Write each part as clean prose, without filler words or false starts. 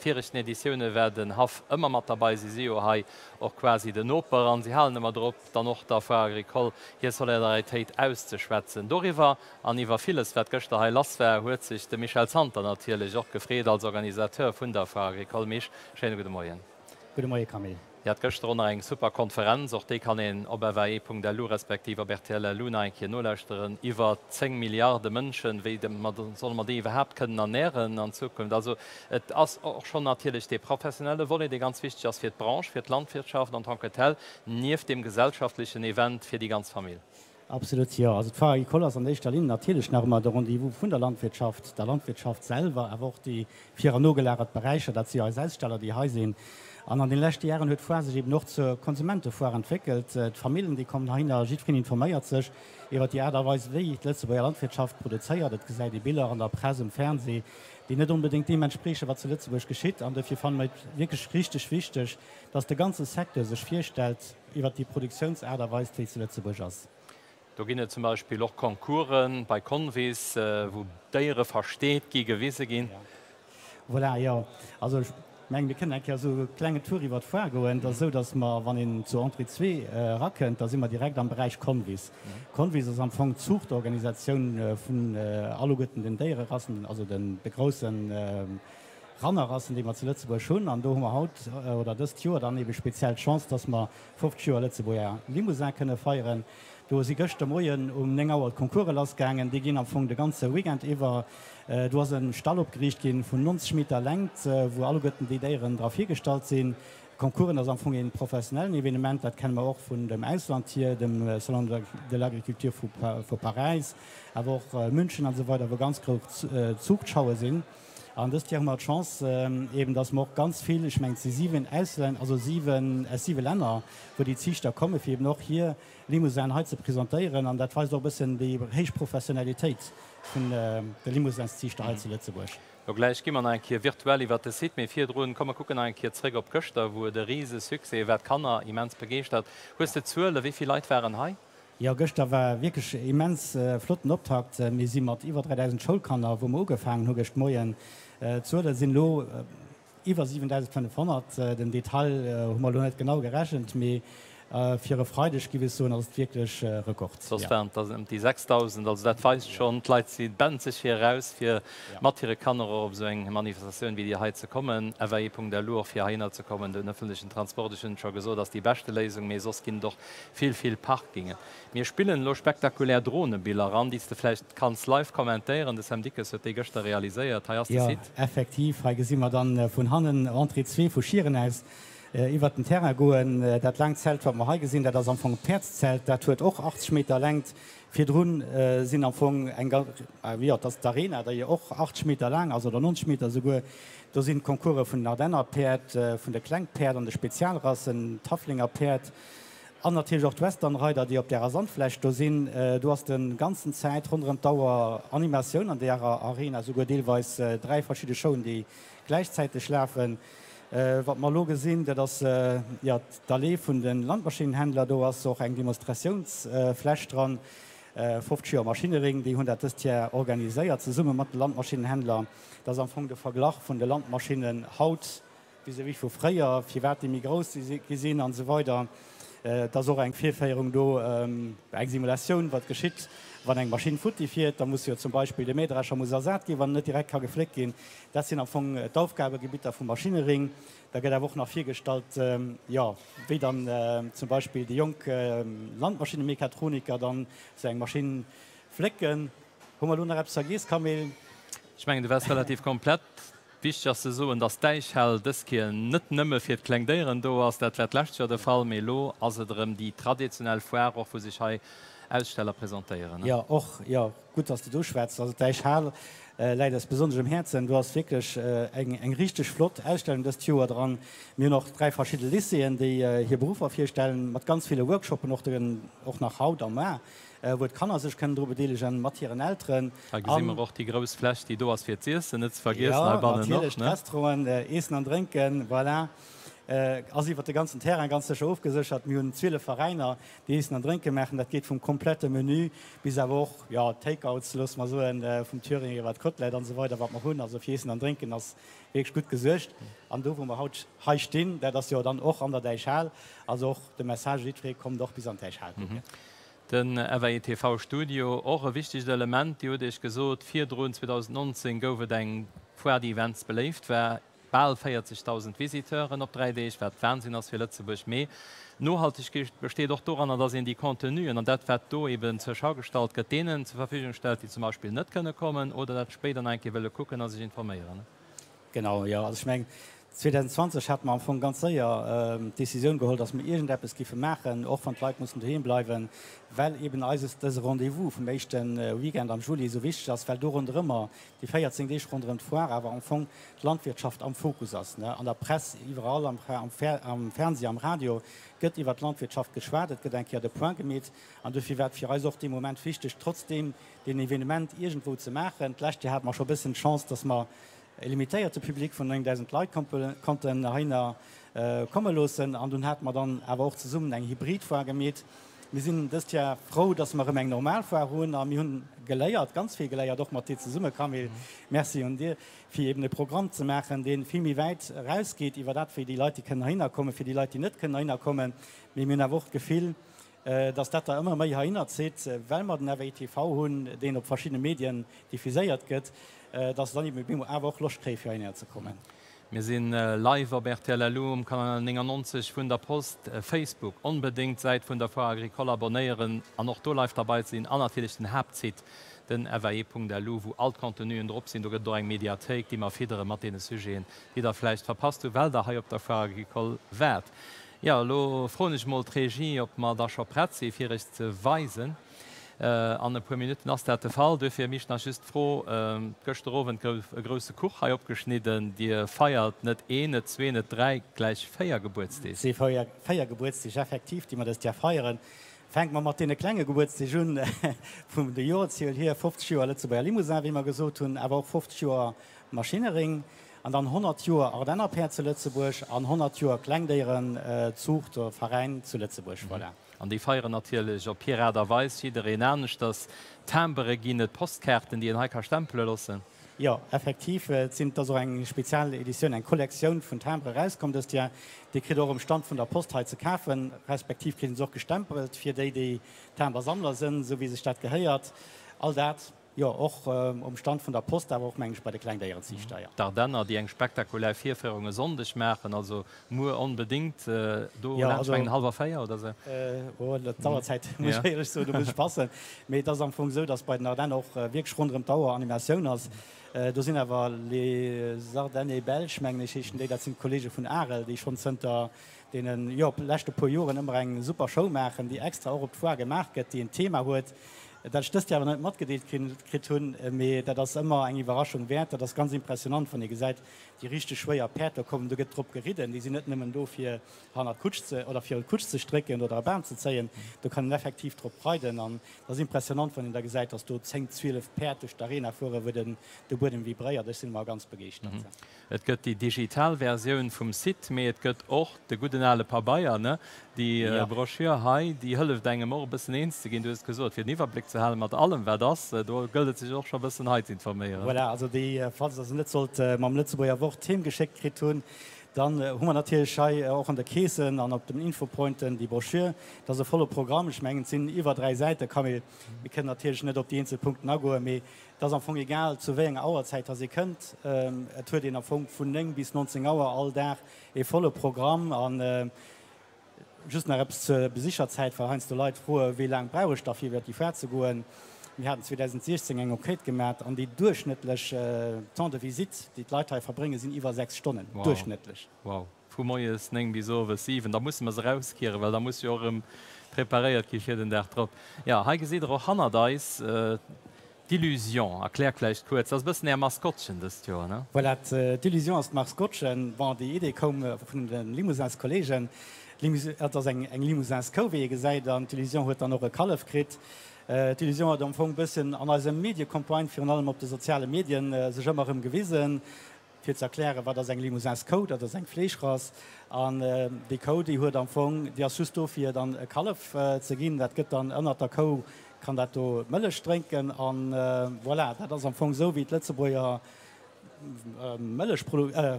Viregten Editioune war den Haff ëmmer mat derbei. Si si jo hei och quasi den Noper an si halen ëmmer drop, dann och der Foire Agricole hir Solidaritéit auszeschwätzen. Doriwwer an iwwer villes, wat gëschter hei lass war, huet sech de Michel Santer natierlech och gefreet als Organisateur vun der Foire Agricole. Misch, schéine gudde Moien. Gudde Moie Camille. Dir hat gëschter och nach eng super Konferenz, och déi kann een op FAE.lu respektiv op rtl.lu nach eng Kéier nolauschteren, iwwer 10 Milliarde Mënschen, wéi solle mer déi iwwerhaapt kënnen ernären an Zukunft. Also et ass och schonn natierlech dee professionelle Volet, dee ganz wichteg ass fir d'Branche, fir d'Landwirtschaft en tant que telle, nieft deem gesellschaftlechen Event fir déi ganz Famill. Absolut, jo. Also d'Foire agricole ass an éischter Linn natierlech nach ëmmer de Rendez-vous vun der Landwirtschaft, der Landwirtschaft selwer, awer och déi vir an nogelagert Beräicher, dat si jo eis Aussteller, déi hei sinn. An an den leschte Jaren huet d'Foire sech eben och zur Konsumentefoire entwéckelt. D'Famillen, déi kommen heihinner, jiddwereen informéiert sech iwwer déi Aart a Weis, wéi d'Lëtzebuerger Landwirtschaft produzéiert. Et gesäit ee Biller an der Press, um Fernseh, déi net onbedéngt deem entspriechen, wat zu Lëtzebuerg geschitt. An dofir fanne mer et wierklech richteg wichteg, dass de ganze Secteur sech virstellt, iwwert déi Produktiounsaart a Weis, wéi zu Lëtzebuerg ass. Do ginn et zum Beispill och Concoursen bei Convis, wou Déiere versteet gi, gewise ginn. Voilà, jo. Also ech mengen, mir kënnen eng Kéier esou e klengen Tour iwwert d'Foire goen. Et ass esou, datt mer, wann een zur Entrée zwee erakënnt, da si mer direkt am Beräich Convis. Convis ass am Fong d'Zuuchtorganisatioun vun alleguerten den Déiererassen, also de groussen Rannerrassen, déi mer zu Lëtzebuerg hunn. An do hu mer haut oder dëst Joer dann ebe speziell d'Chance, dass mer 50 Joer Lëtzebuerger Limousin kënne feieren. Do si gëschter Moien um 9 Auer d'Concourse lassgaangen. Déi ginn am Fong de ganze Weekend iwwer. Do ass e Stall opgeriicht ginn vun 90 Meter Längt, wou alleguerten déi Déieren dra virgestallt sinn. D'Concoursen ass am Fong ee professionellen Evenement. Dat kenne mer och vun dem Ausland hier, dem Salon de l'Agriculture vu Paräis, awer och München an esou weider, wou ganz grouss Zuuchtschaue sinn. An dëst Joer hu mer d'Chance eben, dass mer och ganz vill, ech mengen et si 7 Auslän-, also 7, aus 7 Länner, wou déi Ziichter kommen, fir eben och hir Limousin hei ze presentéieren. An dat weist och e bëssen déi héich Professionalitéit vun de Limousinsziichter hei zu Lëtzebuerg. Lo gläich gi mer nach eng Kéier virtuell iwwert de Site, mee virdrun, komm mer kucken nach eng Kéier zréck op gëschter, wou et e rise Succès war, d'Kanner immens begeeschtert. Hues de Zuelen, wéi vill Leit waren hei? Jo, gëschter war wierklech immens flotten Optakt. Mir si mat iwwer 3.000 Schoulkanner, wou mer ugefaangen hu gëscht Moien. D'Zuele sinn elo iwwer 7.500. Den Detail hu mer elo net genau gerechent, mee fir e Freideg, giff ech soen, ass et wierklech Rekord. Soss waren et ëm déi 6.000. Also dat weist schonn, d'Leit si benzeg fir eraus, fir mat hire Kanner och op esou eng Manifestatioun wéi déi hei ze kommen. FAE.lu och fir heihinner ze kommen. Den ëffentlechen Transport, ech hunn et scho gesot, ass déi beschte Léisung, mee soss ginn et och Vill, vill Parkingen. Mir spillen elo spektakulär Dronebiller an, déi s de vläicht kanns live kommentéieren. De Sam Dickes huet déi gëschter realiséiert. Hei ass de Jo, Site. effektiv. Hei gesi mer dann vun hannen, Entrée zwee vu Schieren aus, iwwert den Terrain goen. Dat laangt Zelt, wat mer hei gesinn, dat ass am Fong d'Päerdszelt. Dat huet och 80 Meter Längt. Virdrun sinn am Fong eng, jo, dat ass d'Arena, déi och 80 Meter laang ass, oder 90 Meter esouguer. Do sinn d'Concourse vun den Ardenner Päerd, vun de Klengpäerd an de Spezialrassen, d'Haflinger Päerd an natierlech och d'Westernreider, déi op därer Sandfläch do sinn. Do ass de ganzen Zäit ronderëm d'Auer Animatioun an därer Arena, esouguer deelweis 3 verschidde Showen, déi gläichzäiteg lafen. Wat mer elo gesinn, dat ass jo d'Allee vun de Landmaschinnenhändler. Do ass och eng Demonstratiounsfläch dran. 50 Joer Maschinering, déi hunn dat dëst Jar organiséiert, zesumme mat de Landmaschinnenhändler. Dat ass am Fong de Verglach vun de Landmaschinnen haut vis-à-vis vu fréier, firwat déi méi grouss gi sinn an esou weider. Et ass och eng Virféierung do, eng Simulatioun, wat geschitt, wann eng Maschinn futti fiert. Da muss jo zum Beispill de Mähdrescher muss ersat ginn, wann en net direkt ka gefléckt ginn. Dat sinn am Fong d'Aufgabegebitter vum Maschinering. Da gëtt awer och nach virgestallt, jo, wéi dann zum Beispill déi jonk Landmaschinnemechatroniker dann esou eng Maschinn flécken. Hu mer elo nach eppes vergiess, Camille? Ech mengen, du waars relativ komplett. Wichteg ass ze soen, dass d'Däichhal dës Kéier net nëmme fir d'kleng Déieren do ass, dat war d'lescht Joer de Fall, mee elo ass et erëm déi traditionell Foire och, wou sech hei Aussteller presentéieren. Jo, och, jo, gutt, dass de do schwätz. Also d'Däichhal läit eis besonnesch um Häerzen. Do ass wierklech eng eng richteg flott Ausstellung dëst Joer dran. Mir hunn och 3 verschidde Lycéeën, déi hir Beruffer virstellen, mat ganz ville Workshoppen och, och nach haut a mar. Wou d'Kanner sech kënnen dru bedeelegen, mat hiren Elteren. Hei gesi mer och déi grouss Fläch, déi do ass fir z'iessen, net ze vergiessen heibannen och. Jo, natierlech, d'Restauranten, Eessen an Drénken, voilà. Ass iwwert de ganzen Terrain ganz sécher ofgeséchert. Mir hunn 12 Veräiner, déi Iessen an Drénke maachen. Dat geet vum komplette Menü bis awer och, jo, Take-outs, loosse mer soen, vum Thüringer iwwer d'Kotelett an esou weider, wat mer hunn. Also fir Iessen an Drénken ass wierklech gutt gesuergt. An do, wou mer haut hei stinn, dat ass jo dann och an der Däichhal. Also och de Message u jiddweree, Kommt och bis an d'Däichhal kucken. Den FAITV Studio, och e wichtegt Element. Dir hutt Iech gesot, virdrun, 2019, gouf et eng Foire, déi immens beléift war. Bal 40.000 Visiteuren op 3 Deeg, wat Wahnsinn ass fir Lëtzebuerg. Mee Nohaltegkeet besteet och doranner, dass een déi Contenuen an dat, wat do eben zur Schau gestallt gëtt, deenen zur Verfügung stellt, déi zum Beispill net kënne kommen oder dat spéider nach eng Kéier wëlle kucken a sech informéieren. Genau, jo. Also ech mengen, 2020 hate mer am Fong ganz séier d'Decisioun geholl, dass mer iergendeppes géife maachen, och wann d'Leit mussen doheem bleiwen, well eben eises dëse Rendez-vous vum éischte Weekend am Juli esou wichteg ass, well do ronderëmmer déi 14 Deeg ronderëm d'Foire awer am Fong d'Landwirtschaft am Fokus ass. An der Press, iwwerall, am Fernseh, am Radio gëtt iwwer d'Landwirtschaft geschwat, et gëtt eng Kéier de Point gemeet. An dofir war et fir eis och dee Moment wichteg, trotzdeem deen Evenement iergendwou ze maachen. D'lescht Joer hate mer scho e bëssen d'Chance, dass mer e limitéierte Public vun 9.000 Leit konnten heihinner komme loossen. An dunn hate mer dann awer och zesummen eng Hybrid-Foire gemeet. Mir sinn dëst Jar frou, dass mer erëm eng normal Foire hunn a mir hunn geléiert, ganz vill geléiert, och mat dir zesumme Camille, Merci un dir, fir eben e Programm ze maachen, dee vill méi wäit erausgeet iwwer dat, wéi déi Leit, déi kënnen heihinner kommen, fir déi Leit, déi net kënnen heihinner kommen. Mee mir hunn awer och d'Gefill, dass dat der ëmmer méi heihinner zitt, well mer den FAITV hunn, deen op verschiddene Medien diffuséiert gëtt, dass se dann eben op eemol awer och Loscht kréie fir heihinner ze kommen. Mir sinn live op rtl LU um Kanal 99 vun der Post. Facebook, onbedéngt d'Säit vun der Foire Agricole abonnéieren an och do live derbei sinn. An natierlech den Haaptsite, den fae.lu, wou all d'Contenuen drop sinn. Do gëtt et och eng Mediathéik, déi mer fiddere mat deene Sujeten, déi der vläicht verpasst hutt, well der hei op der Foire Agricole waart. Jo, elo froen ech mol d'Regie, ob mer da scho prett si fir iech ze weisen. An e puer Minutten ass dat de Fall. Duerfir mich nach just d'Fro, Gëschter Owend gouf e grousse Kuch hei opgeschnidden. Dir feiert net een, net zwee, net dräi, gläich véier Gebuertsdeeg. Et si véier Gebuertsdeeg effektiv, déi mer dëst Jahr feieren. Fänke mer mat deene klenge Gebuertsdeeg un, vun der Joerziel hier, 50 Joer Lëtzebuerger Limousin, wéi mer gesot hunn, awer och 50 Joer Maschinering an dann 100 Joer Ardennerpäerd zu Lëtzebuerg an 100 Joer Klengdéierenzuucht, Veräin zu Lëtzebuerg. Voilà. An déi feieren natierlech op hir Aart a Weis, jiddereen aneschters. Timbere ginn et, Postkaarten, déi een hei ka stempele loossen. Jo, effektiv, et sinn, et ass och eng spezial Editioun, eng Kollektioun vun Timbere erauskomm dëst Jar. Déi kritt Der och um Stand vun der Post hei ze kafen, respektiv kritt een se och gestempelt fir déi, déi Timbersammler sënn, esou wéi sech dat gehéiert. All dat. Jo, och um Stand vun der Post, awer och, meng ech, bei de Klengdéierenziichter, jo. D'Ardenner, déi eng spektakulär Virféierung e Sonndeg maachen, also muer onbedéngt do laanscht, mengen hallwer 4 oder sou. Oh, d'Auerzäit, muss ech éierlech soen, do muss ech passen. Mee et ass am Fong esou, datt bei den Ardenner och wierklech ronderëm d'Auer Animatioun ass. Do sinn awer Les Ardennais Belges, mengen ech, heeschen déi, dat sinn d'Kollege vun Arel, déi schonn zënter deenen, jo, leschte puer Joren ëmmer eng super Show maachen, déi extra och op d'Foire gemaach gëtt, déi en Thema huet, Dat ech dëst Joer awer net matgedeelt kritt hunn, mee dat ass ëmmer eng Iwwerraschung wäert. Dat ass ganz impressionant, wann ee gesäit, déi richteg schwéier Päerd do kommen, do gëtt drop geridden. Déi sinn net nëmmen do fir hannert d'Kutsch ze oder virun d'Kutsch ze strécken oder e Bam ze zéien, do kann een effektiv drop reiden. An dat ass impressionant, wann een da gesäit, datt do 10, 12 Päerd duerch d'Arena fueren, wou den de Buedem vibréiert. Ech sinn ëmmer ganz begeeschtert. Et gëtt déi digital Versioun vum Site, mee et gëtt och de gudden ale Pabeier, ne? Déi Broschür hei, déi hëlleft engem och e bëssen eens ze ginn. Du hues et gesot, fir den Iwwerbléck ze halen mat allem, wat ass. Do gëllt et sech och scho e bëssen hei ze informéieren. Voilà, also déi, falls Der se net sollt mam Lëtzebuerger Wort heem geschéckt kritt hunn, dann hu mer natierlech hei och an de Keesen an op den Infopointen déi Broschür. Dat ass e volle Programm. Ech mengen, et sinn iwwer 3 Säite, Camille. Mir kënnen natierlech net op déi eenzel Punkten agoen, mee Et ass am Fong egal, zu wéi enger Auerzäit dass ee kënnt. Et huet een am Fong vun 9 bis 19 Auer all Dag ee volle Programm. A just nach eppes zur Besicherzäit, well heiansdo Leit froe wéi laang brauch ech da fir iwwer déi Foire ze goen. Mir haten 2016 eng Enquête gemat an déi duerchschnëttlech Temps de visite, déi d'Leit hei verbréngen, sinn iwwer 6 Stonnen. Duerchschnëttlech. Wow. Vu moies 9 bis owes 7, da musse mer se erauskieren, well da muss jo och erëm preparéiert gi fir den Dag drop. Jo, hei gesitt der och hannert eis d'Illusion. Erklär vläicht kuerz, dat ass e bëssen Är Maskottchen dëst Joer, ne? Voilà, d'Illusion ass d'Maskottchen. Bon, déi Idee koum vun de Limousinskolleegen. Et ass eng Limousinskou, wéi ee gesäit, an d'Illusion huet dann och e Kallef kritt. D'Illusion huet am Fong e bëssen an eiser Mediecampagne, virun allem op de soziale Medien, sech ëmmer erëm gewisen. Fir ze erklären, wat ass eng Limousinskou, dat ass eng Fleeschrass. An déi Kou, déi huet am Fong, déi ass just do fir dann e Kallef ze ginn. Dat gëtt dann ënnert der Kou, kann dat do d'Mëllech drénken. An voilà, dat ass am Fong esou, wéi d'Lëtzebuerger Mëllechprodu-,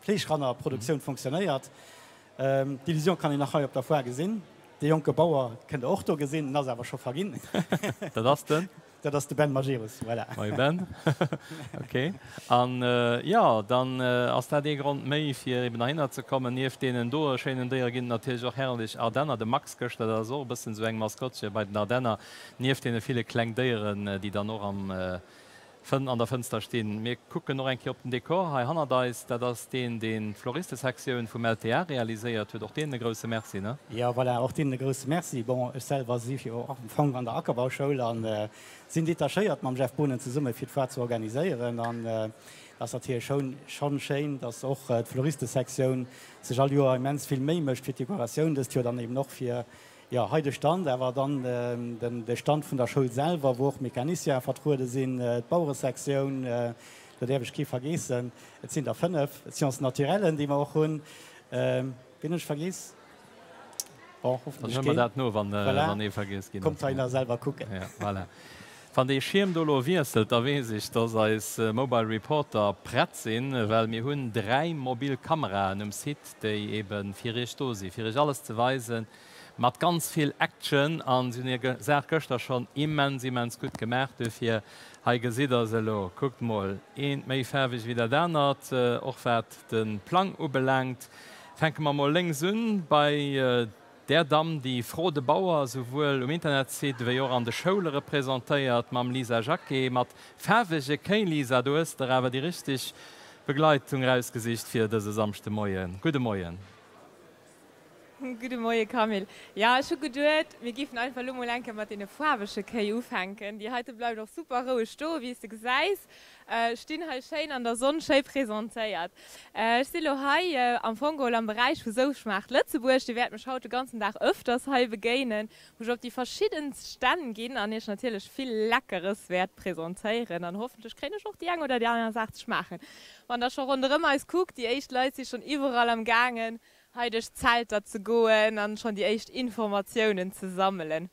Fleeschrannerproduktioun fonctionnéiert. D'Illusion kann een nach hei op der Foire gesinn. Dee jonke Bauer kënnt der och do gesinn, en ass awer scho verginn. Dat ass den? Dat ass de Ben Majerus, voilà. Moie Ben. Ok. An jo, dann ass dat ee Grond méi, fir eben heihinner ze kommen. Nieft deenen doe schéinen Déiere ginn et natierlech och herrlech Ardenner. De Max gëschter, dat ass och e bëssen esou eng Maskottche bei den Ardenner, nieft deene ville kleng Déieren, déi dann och am Fën an der Fënster stinn. Mir kucken och eng Kéier op den Dekor hei hannert eis. Dat ass deen, deen d'Floristesektioun vum LTA realiséiert huet. Och deenen e grousse Merci, ne? Jo, voilà, och deenen e grousse Merci. Bon, ech selwer si jo och am Fong an der Ackerbauschoul a sinn detachéiert mam Jeff Boonen zesumme fir d'Foire ze organiséieren. An et ass natierlech schoun, schonn schéin, dass och d'Floristesektioun sech all Joer immens vill Méi mécht fir d'Dekoratioun, dëst Joer dann eben och fir Jo, hei de Stand, awer dann de Stand vun der Schoul selwer, wou och Mecaniciene vertruede sinn, d'Baueresektioun, do däerf ech kee vergeessen, et sinn der 5, d'Sciences naturelles, déi mer och hunn. Wien hunn ech vergeess? Bon, hoffentlech keen. Dann huele mer dat no, wann ee vergiess ginn ass. Kommt heihinner selwer kucken. Ja, voilà. Wann dee Schierm do elo wiesselt, da weess ech, dass eis Mobile Reporter prett sinn, well mir hunn 3 mobil Kameraen um Site, déi ebe fir iech do sinn, fir iech alles ze weisen, mat ganz vill Action. An si hunn hir Saach gëschter schonn immens, immens gutt gemaach. Duerfir, hei gesitt der se elo, kuckt mol, eent méi faarweg wéi dat anert, och wat de Plang ubelaangt. Fänke mer mol lénks un bei Där Damm, déi Fro de Bauer souwuel um Internetsite wéi och an de Schoule representéiert, mam Lisa Jacqué, mat faarwege Kéi. Lisa, do hues der awer déi richteg Begleitung rausgesicht fir dëse Samschdemoien. Gudde Moien. Gudde Moie Camille. Jo, ech hu geduet, mir giffen einfach elo mol eng Kéier mat deene faarwege Kéi ufänken. Déi heite bleift och super roueg do, wéi s de gesäis. Stinn hei schéin an der Sonn, schéi presentéiert. Ech si lo hei am Fong geholl am Beräich vu Sou schmaacht Lëtzebuerg. Dir wäert mech haut de ganzen Dag ëfters hei begéinen, wou ech op déi verschiddenst Stänn ginn an iech natierlech vill Leckeres wäert presentéieren. An hoffentlech kréien ech och déi eng oder déi aner Saach ze schmaachen. Wann der scho ronderëm eis kuckt, déi éischt Leit si schonn iwwerall am gaangen hei duerch d'Zelter ze goen an schonn déi éischt Informatiounen ze sammelen.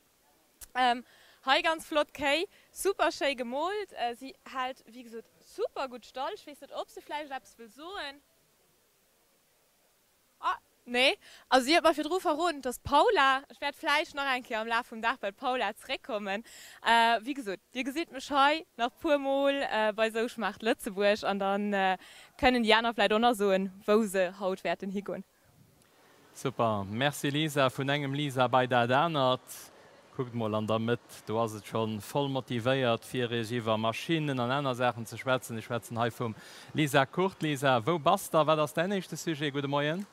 Hei ganz flott Kéi, super schéi gemoolt. Si hält wéi gesot super gutt Stall. Ech weess net ob se vläicht eppes wëll soen. Ah nee, also si huet mer virdru verroden, et ass d'Paula. Ech wäert vläicht nach eng Kéier am Laf vum Dag bei d'Paula zeréckkommen. Wéi gesot, dir gesitt mech hei nach puer mol bei Sou schmaacht Lëtzebuerg an dann kënnen déi aner vläicht och nach soen, wou se haut wäerten higoen. Super, merci Lisa. Vun engem Lisa bei dat anert. Kuckt mol an der Mëtt, do ass et schonn voll motivéiert fir iech iwwer Maschinnen an aner Saachen ze schwätzen. Ech schwätzen hei vum Lisa Kurt. Lisa, wou bass de a wat ass däin éischte Sujet? Gudde Moien.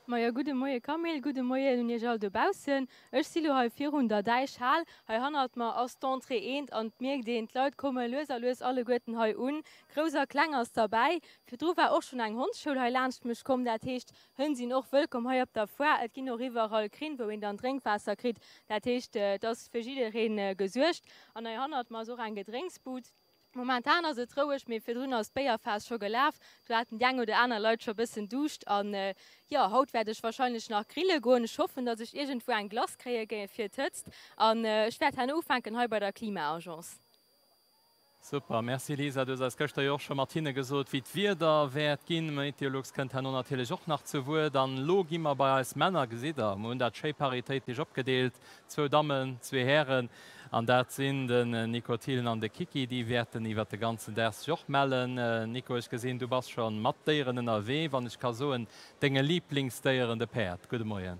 Majo, gudde Moie Camille, gudde Moien un iech all dobaussen. Ech si lo hei virun der Däichhal. Hei hannert mer ass d'Entrée eent an et mierkt een, d'Leit komme lues a lues alleguerten hei un. Grouss a Kleng ass derbäi. Virdru war och schonn eng Hondsschoul hei laanscht mech komm. Dat heescht, Hënn sinn och wëllkomm hei op der Foire. Et ginn och iwwerall Krinn, wou een dann Drénkwaasser kritt. Dat heescht, et ass fir jidderee gesuergt. An hei hannert mer ass och eng Gedrénksbud. Momentan ass et roueg, mee virdrun ass d'Béierfaass scho gelaf. Do haten déi eng oder aner Leit scho bëssen Duuscht. An jo, haut wäert ech warscheinlech nach grille goen. Ech hoffen, datt ech iergendwou eng Glace kréie fir d'Hëtzt. An ech wäert herno ufänken hei bei der Klima-Agence. Super, merci Lisa. Du hues eis gëschter jo och scho mat hinne gesot, wéi d'Wieder wäert ginn. Meteolux kënnt herno natierlech och nach zu Wuert. An elo gi mer bei eis Männer. Gesitt der, mer hunn dat schéi paritéitesch opgedeelt, zwou Dammen, zwee Hären. An dat sinn den Nico Thielen an de Kiki. Déi wäerten iwwert de ganzen Dag sech och mellen. Nico, ech gesinn, du bass scho mat Déieren ënnerwee, wann ech ka soen, denge Liiblingsdéieren, de Päerd. Gudde Moien.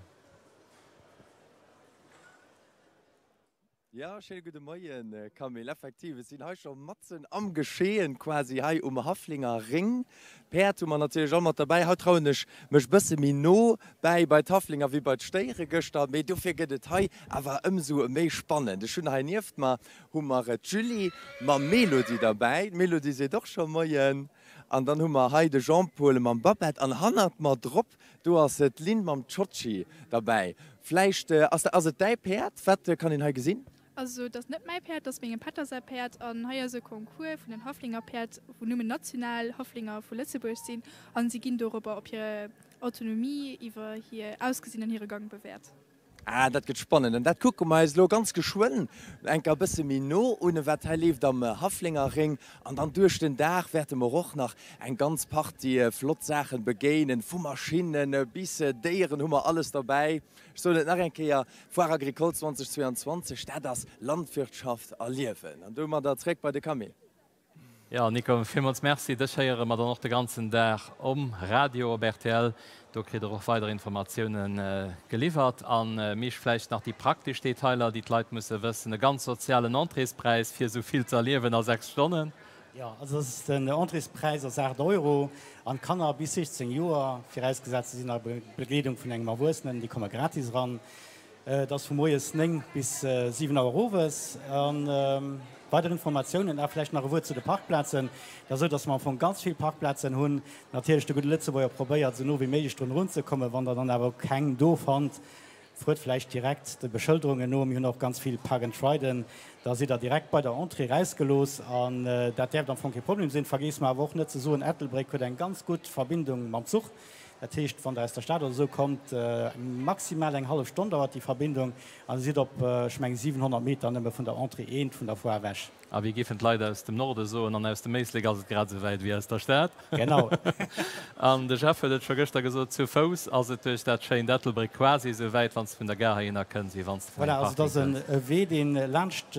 Jo, schéine gudde Moien, Camille. Effektiv, ech sinn hei scho matzen am Geschehen quasi hei um Haflinger Réng. Päerd hu mer natierlech all mat derbäi. Haut trauen ech mech bësse méi no bäi bei d'Haflinger wéi bei d'Stéiere gëschter, mee dofir gëtt et hei awer ëmsou méi spannend. Ech hunn hei nieft mer hu mer d'Julie mam Melody derbäi. D'Melody seet och scho Moien. An dann hu mer hei de Jean-Paul mam Babette an hannert mer drop Do ass d'Lynn mam Chochi derbäi. Vläicht ass ass et däi Päerd? Wat kann een hei gesinn? Also et ass net mäi Päerd, et ass mengem Pätter säi Päerd. An hei ass e Concours vun den Haflinger Päerd, wou nëmmen national Haflinger vu Lëtzebuerg sinn. An si ginn dorobber op hir Autonomie, iwwer hir Ausgesinn an hire Gang bewäert. Ah, dat gëtt spannend. An dat kucke mer eis elo ganz geschwënn eng Kéier e bësse méi no un, wat hei leeft am Haflinger Ring. An dann duerch den Dag wäerte mer och nach eng ganz Partie flott Saachen begéinen, vu Maschinnen bis Déieren hu mer alles derbäi. Ech soen et nach eng Kéier, Foire Agricole 2022, dat ass Landwirtschaft erliewen. An domadder zréck bei de Camille. Jo, Nico, villmools Merci. Dech héiere mer dann och de ganzen Dag um Radio op rtl. Do kritt der och weider Informatioune geliwwert. A Misch, vläicht nach déi praktesch Detailer, déi d'Leit musse wëssen. E ganz sozialen Entréespräis, fir esou vill ze erliewen a 6 Stonnen. Jo, also dat ass den Entréespräis ass 8 Euro an d'Kanner bis 16 Joer, virausgesat se sinn a Begleedung vun engem Erwuessenen, déi komme gratis eran. Et ass vu moies 9 bis 7 Auer owes. A weider Informatiounen, a vläicht nach e Wuert zu de Parkplazen, Et ass esou, datt mer am Fong ganz vill Parkplazen hunn. Natierlech, de gudde Lëtzebuerger probéiert esou no wéi méiglech drun erunzekommen. Wann Der dann awer keng do fannt, Fuert vläicht direkt de Beschëlderungen no, mir hunn och ganz vill Park and Riden, da sidd der direkt bei der Entrée erausgelooss an dat däerft am Fong kee Problem sinn. Vergiesst mer awer och net ze soen, Ettelbréck huet eng ganz gutt Verbindung mam Zuch. Dat heescht, wann der aus der Stad oder esou kommt, maximal eng hallef Stonn dauert déi Verbindung an der sidd op, ech mengen, 700 Meter nëmme vun der Entrée eent vun der Foire ewech. A wéi géifen d'Leit aus dem Norde soen, an aus dem Éislek ass et grad esou wäit wéi aus der Stad. Genau. An de Jeff huet et scho gëschter gesot, zu Fouss ass et duerch dat schéint Ettelbréck quasi esou wäit, wann s de vun der Gare heihinner kënns, wéi wann s de vun engem Voilà, also et ass Parking kënns. e Wee, dee laanscht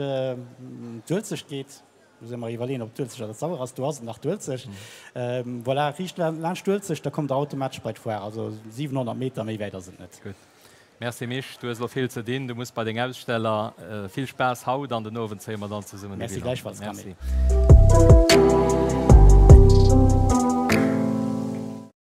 d'Uelzecht geet. Muss ee mer iwwerleeën, ob d'Uelzecht oder d'Sauer ass. Do ass et nach d'Uelzecht. Voilà, riicht laanscht d'Uelzecht, da kommt der automatesch bei d'Foire. Also 700 Meter, méi wäit ass et net. Gutt. Merci Misch, du hues elo vill ze dinn, du muss bei deng Aussteller. Vill Spaass haut an den Owend zéie mer dann zesummen de Merci, Bilan. gläichfalls Camille. Merci.